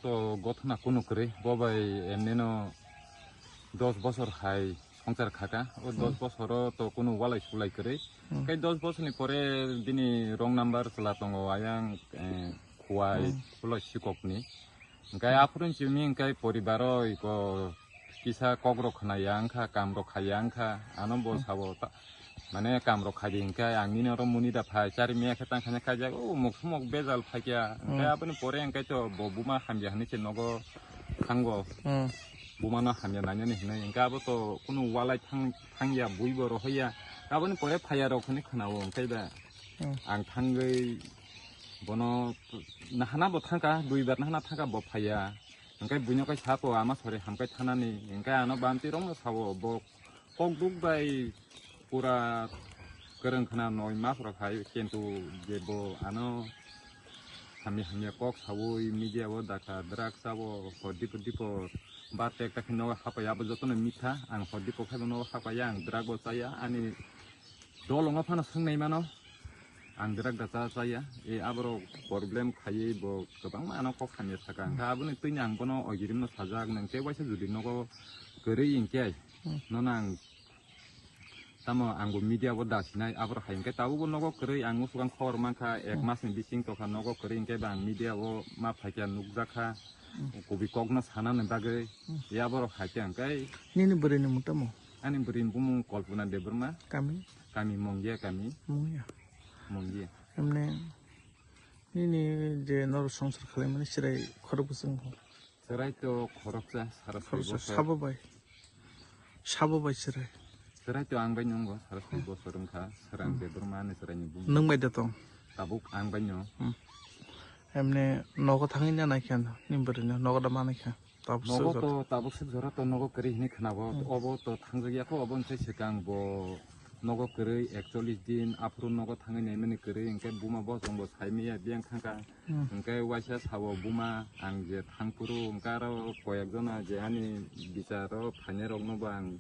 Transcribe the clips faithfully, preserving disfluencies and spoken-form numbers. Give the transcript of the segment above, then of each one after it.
To gothona kunu kwrwi, bo bai emnino dos bosor hai songchar khaka. O dos bosoro to kunu walai sulai kwrwi. Hmm. Kai dos bosorni pore bini wrong number chwla tongo ayang, eh, Khwai, Hmm. Khulai Sikokni. Hwnkhe aphuru simi hwnkhe poribaro iko kisa kokrok khwnaya wngkha, kamrok khaya wngkha, ano bo Hmm. sabo ta-, mane kamrok khaidi hwnkhe ang nini oro muni da phai, chari miya khe tang khanya khaijak, o mok sumok bejal phaikya, hwnkhe Hmm. aboni pore hwnkhe to bo buma hamya hinwi se nogo thango, Hmm. bumano hamya nainani hinwi, hwnkhe abo to kunu walai thang-, thangya, bui bo rohoya, aboni pore phaiya rok hinwi khwnao, hwnkhe da Hmm. ang thangwi bono nahana bo thangkha, duibar nahana thangkha bo phaiya. Hwnkhe buino kai sako ama sori hamkai thanani, hwnkhe ano bamti rokno sao bo kok duk bai pura kwrwng khna noi mas rok hai, kintu je bo ano hamya hamya kok saui media o dakha, drugs abo hor dipo dipo bar tek ta khe nogo hapaiya, abo jotono mitha, ang hor dipo khai bo nogo hapaiya, ang drug bo chaya, ani Dol wngma phano swngnai mano, ang drug da cha chaya, e aborok problem khaiwi bo kwbangma ano kok hamya saka. Hwnkhe aboni twini ang bono ogirimno sajak, nwng tei waisa jodi nogo kwrwi hinkhe Hmm. nono ang tamo ang bo media o da sinai, aborok hai hinkhe tabukbo nogo kwrwi ang musugo ang khobor mankha, ek Hmm. masni bising tokha nogo kwrwi hinkhe ba ang media o ma phaikha nukjakha, Hmm. kubi kokno sanani bagwi, Hmm. e aborok hai khe hinkhe. Nini bwrwini mung tamo? Ani bwrwini bumung Kalpana Debbarma. Kami? Kami Mongia kami. Mongia. Mongia. Emne nini je noro songsar khalaimani chwrai khorok bwswk wngkha? Chwrai to khoroksa, sara soi Khoroksa, bosor. Sabo bai. Sabo bai chwrai. Chwrai to ang bai nungo, sara soi bosor wngkha, Srang Hmm. Debbarma ani chwraini bumung. Nwng bai da tong? Tabuk ang bai no. Hmm. Emne nogo thangwi na naikha ni bwrwino, nogo da manaikha. Tabuk Nogo swk to, jora. Tabuk swk jora to nogo kwrwi hinwi khwnabo. Hmm. Obo to thangjak ya kho, obo wngkhe swkang bo nogo kwrwi ekchollish din, aphuru nogo thangwi naimani kwrwi, hwnkhe buma bo chwngbo saimaya biyang thangkha. Hmm. Hwnkhe waisa sabo buma, ang je thangphuru, hwnkhe aro koyek jona je ani bicharo phainai rokno bo ang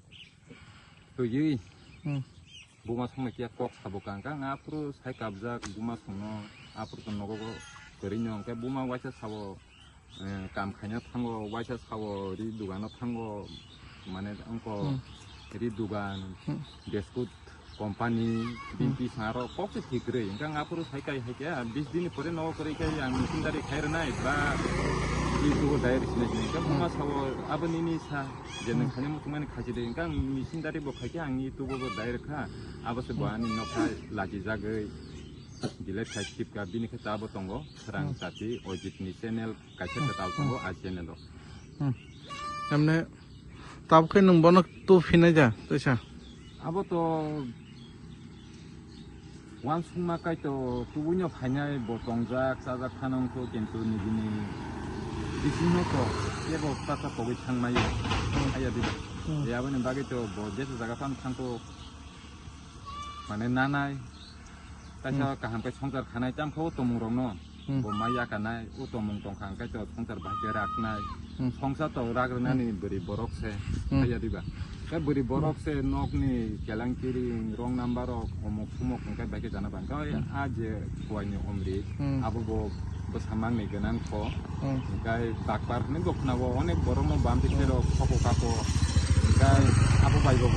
twiwi Hmm. buma songno kiya kok sabo kang kang, aphuru sai kabjak buma songno, aphuru to nogo kwrwino, hwnkhe buma waisa sabo, eh, kam khaina thango, waisa sabo ri dugano thango, mane wngko Hmm. ri dugan, Hmm. biscuit company, Hmm. bini bising aro kok se thikrwi, hwnkhe ang aphuru sai kai hai khe, bis dini pore nogo kwrwi khe ang machine dari khai rwnai, ba ri dugo dai rwsinai, hwnkhe Hmm. buma sabo abo nini sa, je nwng Hmm. khaina muchungmani khachirwi, hwnkhe ang machine dari bo khai khe ang YouTube o bo dai rwkha, abo se bo Hmm. ani nokha lachijagwi delete khai khipka, bini khe abo tongo, Srang Hmm. Chati, Ojit ni channel kaisa Hmm. kwtal tongo, Hmm. a channel o. Hmm. Emne, tabuk khe nwng bono tu phinai da, twisa? Abo to wansukma kai to tubui no phainai bo tongjak, chajak phano wngkho, kintu nijini bising no to kebo tata kogwi thangmai o. Hmm. Haya diba. Hmm. E aboni bagwi to bo jesa jaga phano thangkho. Mane nanai, kaisa Hmm. kaham khe songchar khanai, tamo khe o tongmung rokno Hmm. bo ma yakarnai, o tongmung tongkha, hwnkhe to songchar bahai khe raknai. Hmm. Songchar to rak rwnani Hmm. bwrwi borok se, Hmm. haya diba. Khe bwrwi borok Hmm. se nokni kelengkiri, wrong number rok, omok sumok hwnkhe bai khe jana bang. Khe Hmm. a je Khwai ni omri, Hmm. abo bo bwsa mangni gwnang kho. Hmm. Hwnkhe dakpar hinwi bo khwnabo, onek borokno bamti Hmm. khe rok khoko kako. Hwnkhe abo bai bo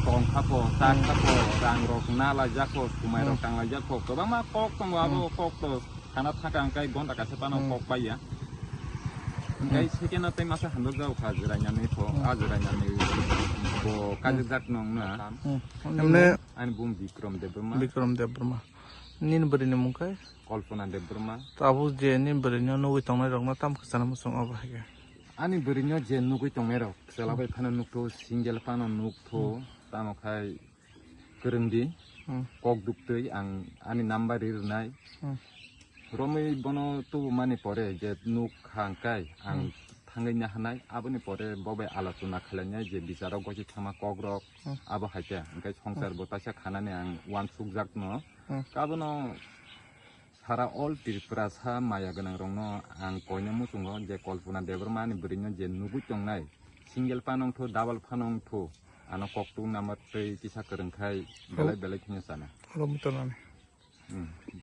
tong kha po, tak Hmm. kha po, rang rok na laijak po, sumai rok Hmm. tang laijak po. Kwbangma kok tongo, abo Hmm. kok to sana thaka hwnkhe gonta kaisa phano Hmm. kok paiya. Hwnkhe Hmm. second o tei masa hamjak jao kha jwrainani po, Hmm. a jwrainani bo Hmm. kajak jak nong na. Hmm. Ani Emne bumung, ani bumung Bikram Debbarma. Bikram Debbarma. Nini bwrwini mung khe? Kalpana Debbarma. Tabuk je nini bwrwino nugwi tongnai rokno tamo kwchana muchung abo hai khe? Ani bwrwino je nugwi tongnai rok, chwla bai phano nukthok, single phano nukthok, Hmm. tamo khai kwrwng di, Hmm. kok duktwi ang ani number ri rwnai. Hmm. Romwi bono tubumani pore je nuk kha hwnkhe ang Hmm. thangwi nahanai, aboni pore bo bai alochona khlainai je bicharo gosi thangma kokrok, Hmm. abo hai khe, hwnkhe songchar Hmm. bo taisa khanani ang uansukjakno. Hmm. Abono sara all Tripurasa maya gwnangrokno ang koina muchungo je Kalpana Debbarma ni bwrwino je nugwi tongnai, single phano wngthu, double phano wngthu, ano kokthung number twi kisa kwrwng khai belai Oh. belai kheno sana. Romwi tongnani. Hmm.